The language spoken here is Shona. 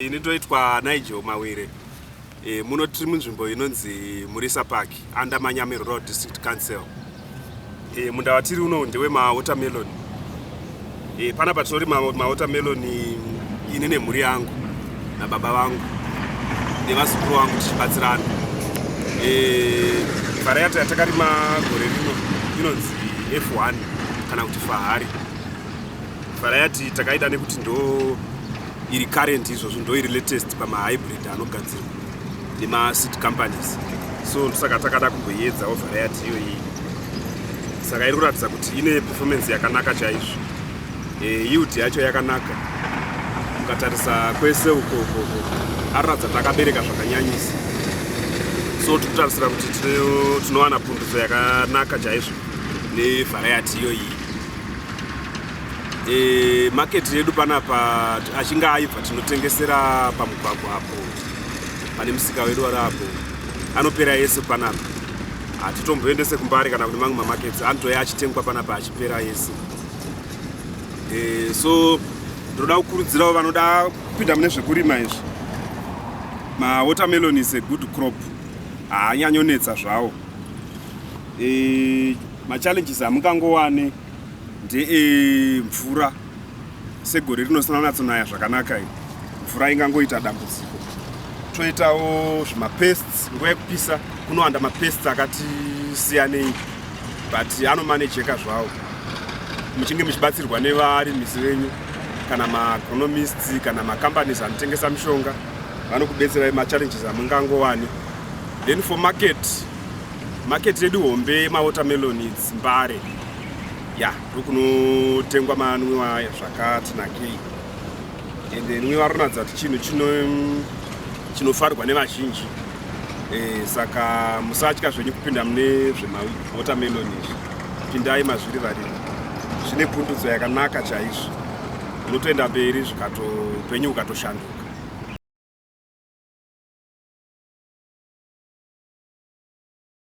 Ini ndoitwa Nigel Mawire. Muno tiri munzvimbo inonzi Murisa Park under Manyame Rural District Council. Munda watiri uno ndewe mawatermelon. Panapa tinorima mawatermelon ini nemhuri yangu nababa vangu nevazukuru vangu tichibatsirana. Variety yatakarima gore rino inonzi F1 kana kuti Fahari. Variety takaida nekuti ndo iri current izvozvo, ndo iri latest pamahybrid anogadzirwa nemaseed companies, so ndosaka takada kumboiedzawo variety iyoyi. Saka iri kuratidza kuti ine performance yakanaka chaizvo. Yield yacho yakanaka. Ukatarisa kwese uko uko, aroratidza kuti akabereka zvakanyanyisa, so tiri kutarisira kuti tinowana pundutso yakanaka chaizvo nevariety iyoyi. Market yedu panapa, achinge aibva, tinotengesera pamugwagwa apo pane musika wedu wari apo. Anopera yese panapa, hatitomboendese kuMbare kana kune mamwe mamarkets. Anotouya achitengwa panapa achipera yese. So ndinoda kukurudzirawo vanoda kupinda mune zvekurima izvi, mawatermelon is a good crop, haanyanyonetsa zvawo. Machallenges amungangowane ndeemvura. Segore rinosina kunyatsonaya zvakanaka, iyi mvura ingangoita dambudziko. Toitawo zvimapests, nguva yekupisa kunowanda mapests akati siyanei, but anomanejeka zvawo muchinge muchibatsirwa nevarimisi venyu kana maagronomists kana macompanies anotengesa mishonga, vanokubetserai machallenges amungangowani. Then for market, market yedu hombe yemawatermelon, it's Mbare ya, ndokunotengwa manwiwa zvakati nakei. Ende nwiwa rinoratidza kuti chinhu chinofarwa nevazhinji. Saka musatya zvenyu kupinda mune zvemawatermelon izvi, pindai mazviri varimi, zvine pundutso yakanaka chaizvo. Unotoenda mberi zvikato upenyu hukatoshanduka.